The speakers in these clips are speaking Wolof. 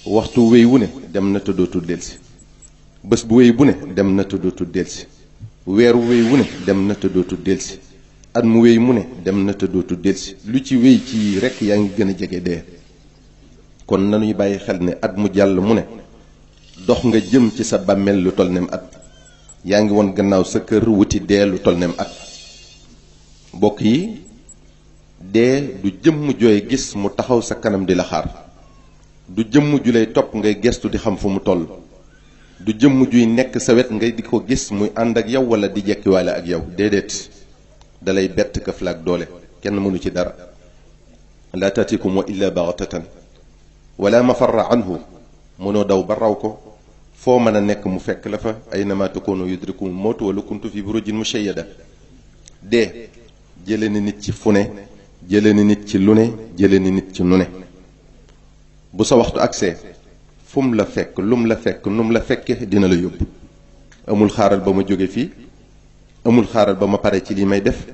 waxtu wéy wu ne dem na te dootul delsi bés bu wéy bu ne dem na te dootul delsi weeru wéy wu ne dem na te dootul delsi at mu wéy mu ne dem na te dootul delsi lu ci wéy ci rekk yaa ngi gën a jege dee. kon nanuy bàyyi xel ne at mu jàll mu ne dox nga jëm ci sa bàmmeel lu toll nem at yaa ngi woon gannaaw sa kër wuti dee lu toll nem at. mbokk yi dee du jëmm jooy gis mu taxaw sa kanam di la xaar, du jëmm ju lay topp ngay gestu di xam fu mu toll, du jëmm juy nekk sa wet ngay di ko gis muy ànd ak yow wala di jekkiwaale ak yow. déedéet dalay bett këf la ak doole, kenn mënu ci dara. laa taatikum wa illa baxtatan wala mafarra anhu, mënoo daw ba raw ko, foo mën a nekk mu fekk la fa. aynama takunu yudrikumul mawtu wala kuntu fi burujin mushayyada. dee jële ni nit ci fu ne, jële ni nit ci lu ne, jële ni nit ci nu ne. bu sa waxtu agsee fu mu la fekk lu mu la fekk nu mu la fekke dina la yóbbu. amul xaaral ba ma jóge fii, amul xaaral ba ma pare ci li may def,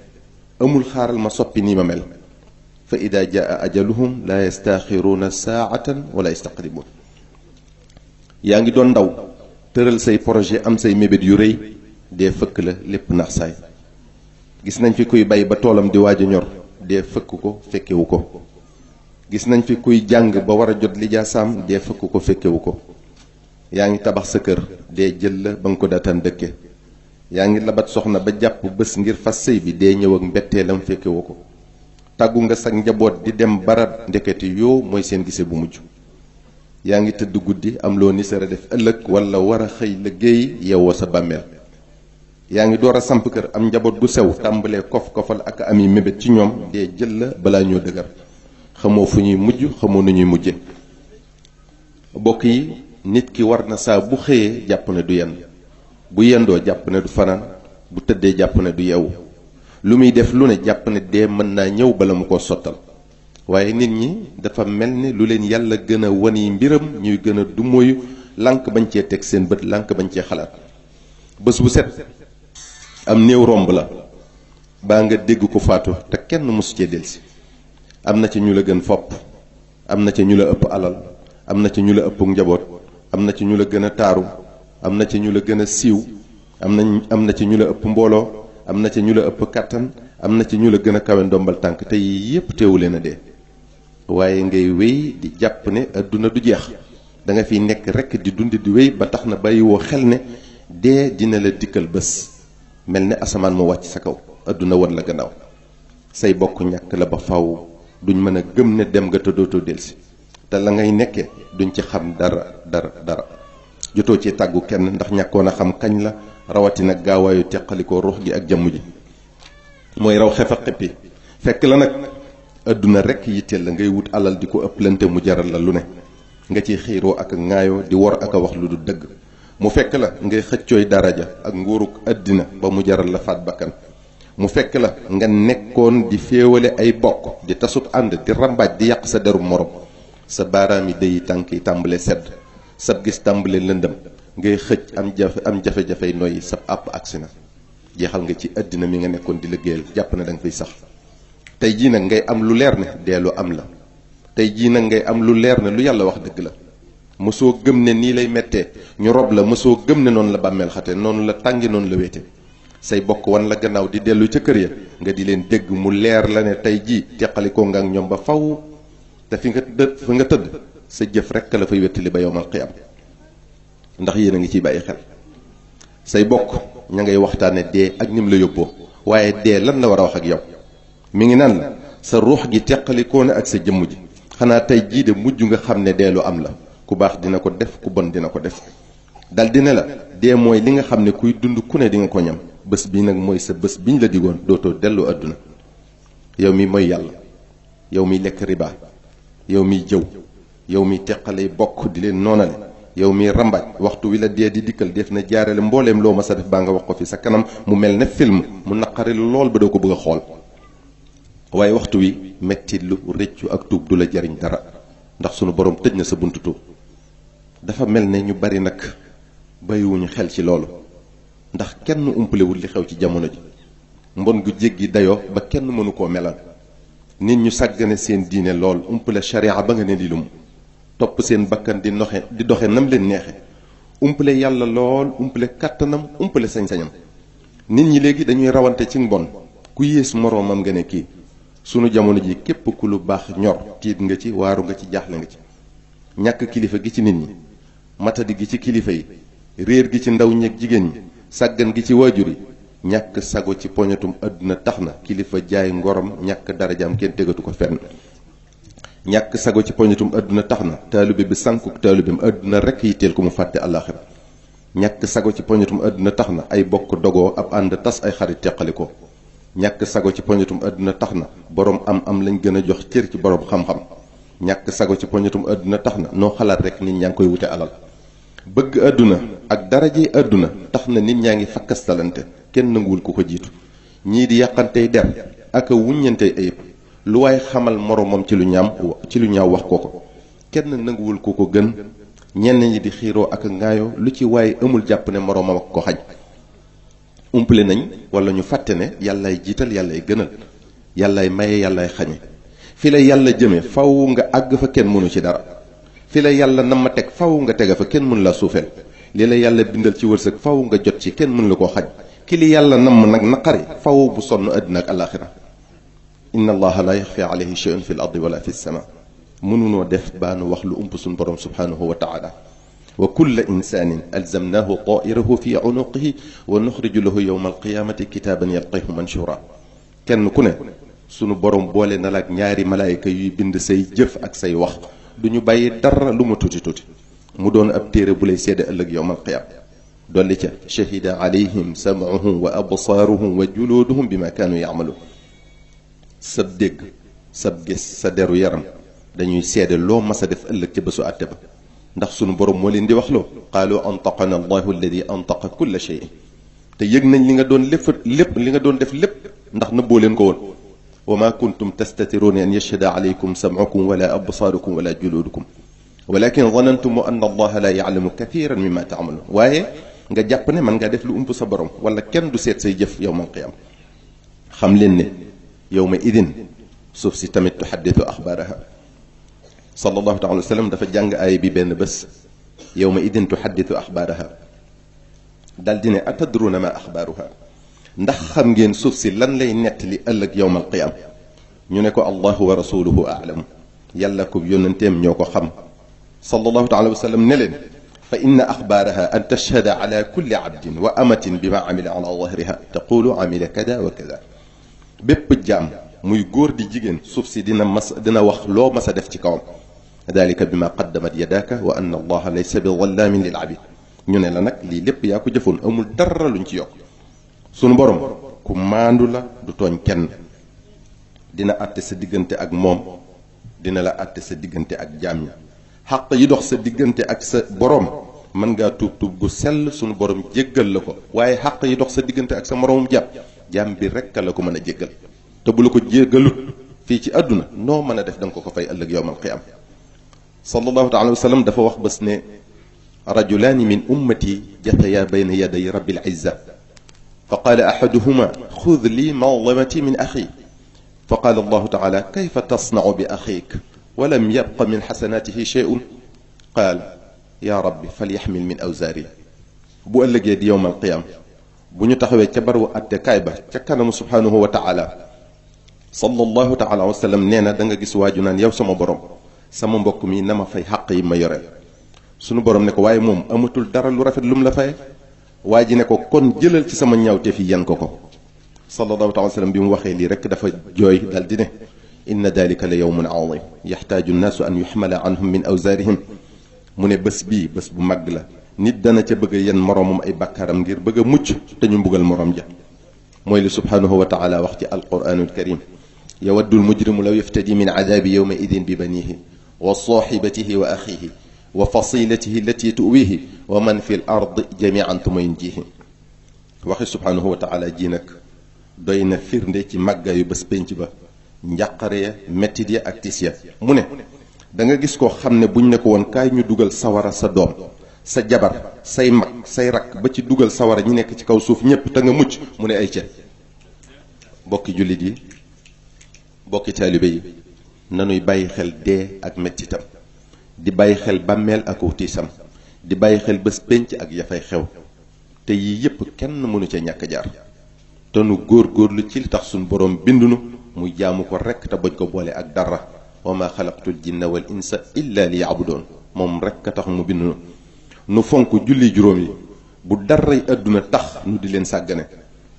amul xaaral ma soppi nii ma mel. fa ida jaa ajaluhum la yastaxiruuna saatan wala yastaqdimuun. yaa ngi doon ndaw tëral say projet am say mébét yu rëy, dee fëkk la lépp nax saay. gis nañ fi kuy bay ba toolam di waaj a ñor, dee fëkk ko fekkewu ko. gis nañ fi kuy jàng ba war a jot lijaasaam, dee fëkk ko fekkewu ko. yaa ngi tabax sa kër, dee jël la ba nga ko daataan dëkke. yaa ngi labat soxna ba jàpp bés ngir fas sëy bi, dee ñëw ak mbetteelam fekkewu ko. tàggu nga sa njaboot di dem barab, ndeketi yoo mooy seen gise bu mujj. yaa ngi tëdd guddi am loo ni sara def ëllëg wala war a xëy liggéey yeewoo sa bàmmeel. yaa ngi door a samp kër am njaboot gu sew, tàmbalee kof-kofal ak ami mébét ci ñoom, dee jël la balaa ñoo dëgër. xamoo fu ñuy mujj, xamoo nu ñuy mujje. bokk yi nit ki war na saa bu xëyee jàpp ne du yenn, bu yendoo jàpp ne du fanaan, bu tëddee jàpp ne du yeewu. lu muy def lu ne jàpp ne dee mën naa ñëw bala mu ko sottal. waaye nit ñi dafa mel ni lu leen yàlla gën a wani mbiram ñuy gën a dumóoyu, lànk bañ cee teg seen bët, lànk bañ cee xalaat. bés bu set am néew romb la baa nga dégg ko faatu te kenn mosu cee delsi. am na ci ñu la gën fopp, am na ci ñu la ëpp alal, am na ci ñu la ëpp njaboot, am na ci ñu la gën a taaru, am na ci ñu la gën a siiw, am na ci ñu la ëpp mbooloo, am na ci ñu la ëpp kàttan, am na ci ñu la gën a kawe ndombal tànk, te yii yépp teewu leen a dee. waaye ngay wéy di jàpp ne adduna du jeex, da nga fiy nekk rekk di dund di wéy ba tax na bàyyiwoo xel ne dee dina la dikkal bés, mel ne asamaan mu wàcc sa kaw, adduna wan la gannaaw. say bokk ñàkk la ba faw, duñ mën a gëm ne dem nga te dootoo delsi, te la ngay nekkee duñ ci xam dara. jotoo ci tàggu kenn ndax ñàkkoon a xam kañ la, rawatina gaawaayu teqalikoo ruux gi ak jëmm ji. mooy raw xef a xippi fekk la nag adduna rekk yitteel la, ngay wut alal di ko ëpplante mu jaral la lu ne, nga ciy xiiroo ak ŋaayoo di wor ak a wax lu du dëgg. mu fekk la ngay xëccooy daraja ak nguuruk àddina ba mu jaral la faat bakkan. mu fekk la nga nekkoon di féewale ay bokk, di tasub ànd, di rambaaj, di yàq sa deru morom. sa baaraam yi dëyi tànk yi tàmbale sedd, sab gis tàmbale lëndëm, ngay xëcc am jafe-jafey noyyi, sab àpp agsi na. jeexal nga ci àddina mi nga nekkoon di liggéeyal, jàpp na da nga fiy sax. tey jii nag ngay am lu leer ne dee lu am la. tey jii nag ngay am lu leer ne lu yàlla wax dëgg la. mësoo gëm ne nii lay mettee ñu rob la, mësoo gëm ne noonu la bàmmeel xate, noonu la tàngi, noonu la wéete. say bokk wan la gannaaw di dellu ca kër ya, nga di leen dégg mu leer la ne tey jii teqalikoo nga ak ñoom ba faw. te fi nga tëdd sa jëf rekk la fay wettali ba yowmal qiyaam. ndax yéen a ngi ciy bàyyi xel. say bokk ña ngay waxtaane dee ak nim la yóbboo, waaye dee lan la war a wax ak yow. mi ngi naan la sa ruux gi teqalikoo na ak sa jëmm ji. xanaa tey jii de mujj nga xam ne dee lu am la, ku baax dina ko def, ku bon dina ko def. dal dina la dee mooy li nga xam ne kuy dund ku ne di nga ko ñam. bés bi nag mooy sa bés biñ la digoon, dootoo dellu àdduna. yow mi mooy yàlla, yow mi lekk riba, yow mi jëw, yow mi teqalay bokk di leen noonale, yow mi rambaaj, waxtu wi la dee di dikkal def na jaarale mbooleem loo ma sa def baa nga wax ko fi sa kanam mu mel ne film, mu naqari lool ba doo ko bëgg a xool. waaye waxtu wi metti lu rëccu ak tuub du la jariñ dara, ndax sunu borom tëj na sa buntu tuub. dafa mel ne ñu bari nag bàyyiwuñu xel ci loolu, ndax kenn umpalewul li xew ci jamono ji. mbon gu jéggi dayoo ba kenn mënu koo melal. nit ñu sàggane seen diine lool, umpale sharia ba nga ne di lum. topp seen bakkan di doxe nam leen neexe umpale yàlla lool umpale kàttanam umpale sañ-sañam. nit ñi léegi dañuy rawante ci mbon ku yées moroomam nga ne kii. sunu jamono ji képp ku lu baax ñor tiit nga ci waaru nga ci jaaxle nga ci. ñàkk kilifa gi ci nit ñi matadi gi ci kilifa yi réer gi ci ndaw ñeeg jigéen ñi sàggan gi ci waajur yi ñàkk sago ci poñatum àdduna tax na kilifa jaay ngorom ñàkk darajaam kenn tegatu ko fenn. ñàkk sago ci poñatum àdduna tax na taalibe bi sànkuk taalibeem àdduna rekk yitteel ko mu fàtte àllaaxira. ñàkk sago ci poñatum àdduna tax na ay bokk dogoo ab ànd tas ay xarit teqali ko. ñàkk sago ci poñatum àdduna tax na boroom am lañ gën a jox cër ci boroom xam-xam. ñàkk sago ci poñatum àdduna tax na noo xalaat rekk nit ñaa ngi koy wute alal. bëgg àdduna ak daraje àdduna tax na nit ñaa ngi fakkastalante kenn nanguwul ku ko jiitu. ñii di yàqantey der ak a wuññantey ayib lu waaye xamal moroomam ci lu ñaaw wax ko kenn nanguwul ku ko gën. ñenn ñi di xiiroo ak ngaayoo lu ci waaye amul jàpp ne moroomam ak ko xañ. umpale nañ wala ñu fàtte ne yàllaay jiital yàllaay gënal yàllaay maye yàllaay xañe. fi la yàlla jëme faw nga àgg fa kenn mënu ci dara. fi la yàlla nam ma teg faw nga tega fa kenn mënu la suufeel. li la yàlla bindal ci wërsëg faw nga jot ci kenn mënu la koo xañ. ki li yàlla nam nag naqari faw bu sonn àddina ak alaaxira. inna allaha la yaxfi alayhi shay'un fi l ardi wala fi sama. mënunoo def baanu wax lu ump suñ borom subhanahu wa taala. wa kulla insanin alzamnahu tairahu fi unuqihi wa nuxriju lahu yowma alqiyamati kitaaban yalqahu manshura. kenn ku ne sunu borom boole na la ak ñaari malaayika yuy bind say jëf ak say wax du ñu bàyyi dara lu mu tuuti tuuti mu doon ab téere bu lay seede ëllëg yowma alqiyama. dolli ca shahida alayhim sam'uhum wa absaaruhum wa juluuduhum bima kaanu ya'maluun. sab dégg sab gis sa deru yaram dañuy seede loo mas a def ëllëg ca bésu àtte ba ndax sunu borom moo leen di wax loo qaalu antaqana allahu alladi antaqa kulla shay. te yëg nañ li nga doon lépp li nga doon def lépp ndax nëbboo leen ko woon. wa ma kuntum tastatiruuna an yashhada alaykum sam'ukum wala absaarukum wala juluudukum walakin zanantum anna allaha la ya'lamu kathiran mimma ta'malun. waaye nga jàpp ne mën ngaa def lu ump sa borom wala kenn du seet say jëf yawmal qiyaama. xam leen ne yawma idin suuf si tamit tuhaddithu axbaaraha. sallallahu taala wa sallam dafa jàng aaya bi benn bés yawma idin tuhaddithu axbaaraha dal di ne atadruuna ma axbaaruha. ndax xam ngeen suuf si lan lay nettali ëllëg yawmal qiyaama. ñu ne ko allahu wa rasuluhu a'lam. yàlla ko yónnanteem ñoo ko xam. sallallahu taala wa sallam ne leen fa inna axbaaraha an tashhada ala kulli abdin wa amatin bima amila ala zahriha taqulu amila kada wa kada. bépp jaam muy góor di jigéen suuf si dina wax loo mas a def ci kawam. dalika bima qaddamat yadaaka wa anna allaha laysa bi zallaamin lil abid. ñu ne la nag lii lépp yaa ko jëfoon amul dara luñ ci yokk. sunu borom ku maandu la du tooñ kenn. dina àtte sa diggante ak moom dina la àtte sa diggante ak jaam ñi. xaq yi dox sa diggante ak sa borom mën ngaa tuub gu sell sunu borom jéggal la ko waaye xaq yi dox sa diggante ak sa moroomum jaam bi rekk la ko mën a jéggal. te bu la ko jéggalut fii ci àdduna noo mën a def da nga ko fay ëllëg yowmal qiyaama. sallallahu taala wa sallam dafa wax bés ne rajulaani min ummati jataya bayna yaday rabbil izza fa qaala ahaduhuma xud li mazlamati min axi fa qaala allahu taala kayfa tasnau bi axik walam yabqa min xasanatihi shay'un qaal yaa rabbi falyaxmil min awzaari. bu ëllëgee di yowmal qiyaama bu ñu taxawee ca barabu àtte kaay ba ca kanamu subhanahu wa taala sallallahu taala wa sallam nee na da nga gis waaju naan yow sama borom sama mbokk mi na ma fay xàq yi ma yoreel. sunu borom ne ko waaye moom amatul dara lu rafet lu mu la faye. waa ji ne ko kon jëlal ci sama ñaawteef yi yan ko. sallallahu taala wa sallam bi mu waxee lii rek dafa jooy dal di ne inna dalika la yawmun azim yaxtaaju nnaasu an yuxmala anhum min awzaarihim. mu ne bés bii bés bu màgg la nit dana ca bëgg a yenn moroomam ay bàkkaaram ngir bëgg a mucc te ñu mbugal moroom ja. mooy li subhanahu wa taala wax ci alquranul karim yawaddu almujrimu law yaftadi min adaabi yawma idin bi banihi wa saaxibatihi wa axihi wa fasilatihi allati tuwihi wa man fi l ard jamian tuma yunjihi. waxi subhanahu wa taala ji nag doy na firnde ci màggaayu bés pénc ba njàqare ya mettit ya ak tis ya. mu ne da nga gis koo xam ne buñ ne ko woon kaay ñu dugal sawara sa doom sa jabar say mag say rakk ba ci dugal sawara ñi nekk ci kaw suuf ñépp te nga mucc mu ne ay ca. bokki jullit yi bokki taalibe yi nanuy bàyyi xel dee ak mettitam. di bàyyi xel bàmmeel ak tiisam di bàyyi xel bés pénc ak ya fay xew te yii yépp kenn mënu ca ñàkk jaar te nu góor-góorlu ci li tax suñ boroom bindunu muy jaamu ko rekk te bañ ko boole ak dara wa ma xalaqtul jinna wal insa illa li yaabudoon moom rekk a tax mu bindunu nu fonk julli juróom yi bu daray àdduna tax nu di leen sàggane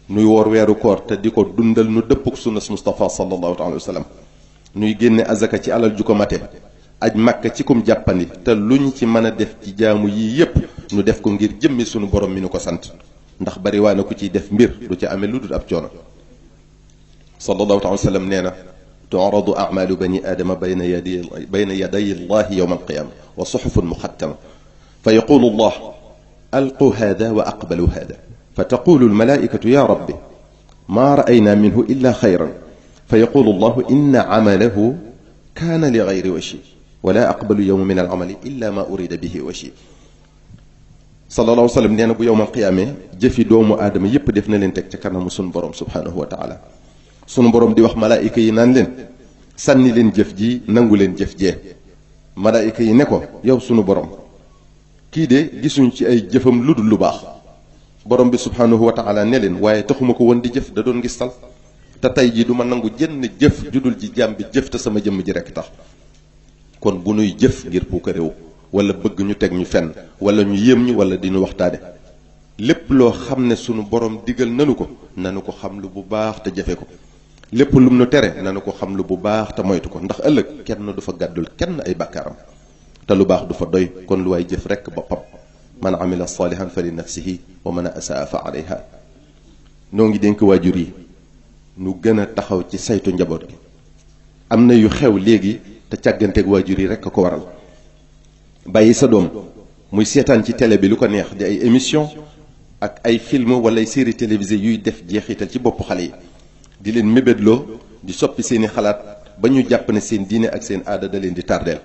nuy woor weeru koor te di ko dundal nu dëppuk sunnas Mustafa sallallahu alayhi wa sallam nuy génne azaka ci alal ju ko mate aj màkka ci kum jàppandi te luñ ci mën a def ci jaamu yii yépp nu def ko ngir jëmmi sunu borom mi nu ko sant ndax bari waa na ku ciy def mbir du ci amee lu dul ab coono sallallahu alayhi wa sallam nee na tu'radu a'malu bani aadama bayna yaday allahi yawma alqiyama wa suhufun muxattama fa yaqulu allah alqu hada wa aqbalu hada fa taqulu almalaikatu ya rabbi ma ra'ayna minhu illa xayran fa yaqulu allahu inna amalahu kaana li gayri washi wala aqbalu yawma min al-amali illa ma urida bihi washi sallallahu alayhi wa sallam nee na bu yowmal qiyaamee jëfi doomu aadama yépp def na leen teg ca kanamu sunu borom subhanahu wa taala sunu borom di wax malaayika yi naan leen sànni leen jëf ji nangu leen jëf jee malaayika yi ne ko yow sunu borom kii de gisuñ ci ay jëfam lu dul lu baax borom bi subhanahu wa taala ne leen waaye taxuma ko woon di jëf da doon ngistal te tey jii du ma nangu jënn jëf judul ji jaam bi jëf te sama jëmm ji rekk tax kon bu nuy jëf ngir puukarewu wala bëgg ñu teg ñu fenn wala ñu yéem ñu wala di ñu waxtaane lépp loo xam ne sunu borom digal nanu ko xam lu bu baax te jafe ko lépp lum nu tere nanu ko xam lu bu baax te moytu ko ndax ëllëg kenn du fa gàddul kenn ay bàkkaaram te lu baax du fa doy kon lu waay jëf rekk boppam man amila salihan fa li nafsihi wa man asaa fa alayha noo ngi dénk waajur yi nu gën a taxaw ci saytu njaboot gi am na yu xew léegi te càgganteeg waajur yi rekk a ko waral bàyyi sa doom muy seetaan ci télé bi lu ko neex di ay émission ak ay film wala ay série télévisée yuy def jeexital ci bopp xale yi di leen mébétloo di soppi seeni xalaat ba ñu jàpp ne seen diine ak seen aada da leen di tardeel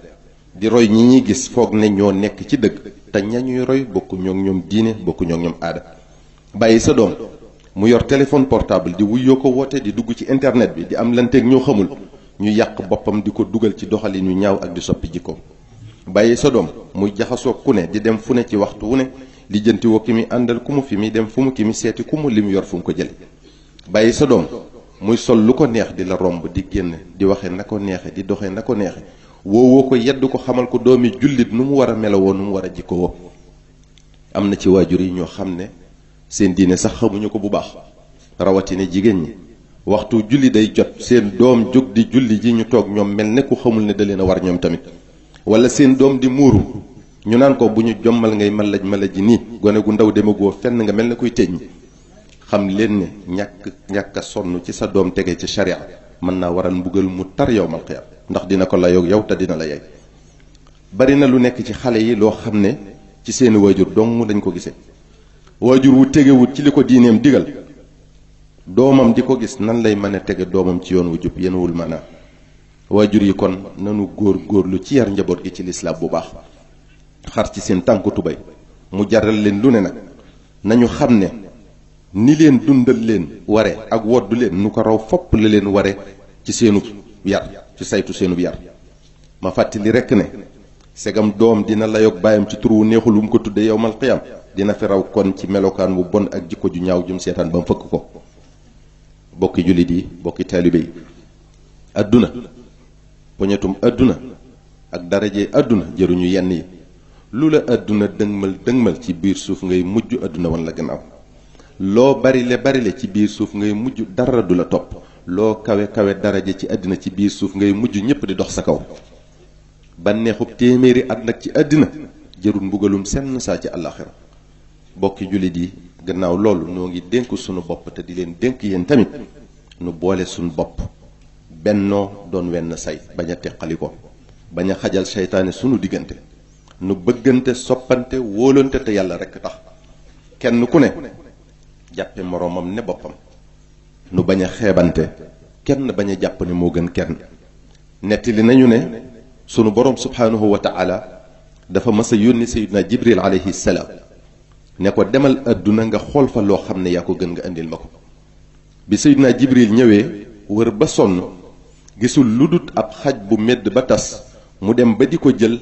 di roy ñi ñuy gis foog ne ñoo nekk ci dëgg te ña ñuy roy bokku ñoo ñoom diine bokku ñoo ñoom aada bàyyi sa doom mu yor téléphone portable di wuyoo ko woote di dugg ci internet bi di am lanteeg ñoo xamul ñu yàq boppam di ko dugal ci doxalin yu ñaaw ak di soppi jikko bàyyi sa doom muy jaxasoo ku ne di dem fu ne ci waxtu wu ne li jënti woo ki mi àndal ku mu fi mi dem fu mu ki mi seeti ku mu lim yor fu mu ko jële bàyyi sa doom muy sol lu ko neex di la romb di génn di waxe na ko neexe di doxe na ko neexe woowoo ko yedd ko xamal ko doomi jullit nu mu war a melowoo nu mu war a jikko woo am na ci waajur yi ñoo xam ne seen diine sax xamuñu ko bu baax rawatina jigéen ñi waxtu julli day jot seen doom jóg di julli ji ñu toog ñoom mel ne ku xamul ne da leen a war ñoom tamit wala seen doom di muuru ñu naan ko bu ñu jommal ngay malaj ji nii gone gu ndaw demagoo fenn nga mel ne kuy teñ xam leen ne ñàkk a sonn ci sa doom tege ci sharia mën naa waral mbugal mu tar yawmal qiyaam ndax dina ko layoog yow te dina la yey bari na lu nekk ci xale yi loo xam ne ci seeni waajur dong dañ ko gisee waajur wu tegewut ci li ko diineem digal doomam di ko gis nan lay mën a tege doomam ci yoon wu jub yenuwul maanaam waajur yi kon nanu góorlu ci yar njaboot gi ci lislaam bu baax xar ci seen tànku tubay mu jaral leen lu ne nag nañu xam ne ni leen dundal leen ware ak woddu leen nu ko raw fopp la leen ware ci seenu yar ci saytu seenu yar ma fàttali rekk ne segam doom dina layoog baayam ci tur wu neexul wu mu ko tuddee yowmal qiyaam dina fi raw kon ci melokaan wu bon ak jikko ju ñaaw jum seetaan ba mu fëkk ko bokki jullit yi bokki taalibe yi adduna poñetum adduna ak daraje adduna jëruñu yenn yi lu la adduna dëngmal ci biir suuf ngay mujj adduna wan la gannaaw loo barile ci biir suuf ngay mujj dara du la topp loo kawe daraje ci àddina ci biir suuf ngay mujj ñépp di dox sa kaw bànneexub téeméeri at nag ci àddina jërul mbugalum senn saa ci àllaaxira bokki jullit yi gannaaw loolu noo ngi dénk sunu bopp te di leen dénk yéen tamit nu boole sunu bopp bennoo doon wenn say bañ a teqali ko bañ a xajal seytaane sunu diggante nu bëggante soppante wóolante te yàlla rekk tax kenn ku ne jàppe moroomam ne boppam nu bañ a xeebante kenn bañ a jàpp ne moo gën kenn nettali nañu ne sunu boroom subhaanahu wa taala dafa mas a yónni sayyidina jibril alayhi salaam ne ko demal àdduna nga xool fa loo xam ne yaa ko gën nga indil ma ko bi sayyidina jibril ñëwee wër ba sonn gisul lu dut ab xaj bu medd ba tas mu dem ba di ko jël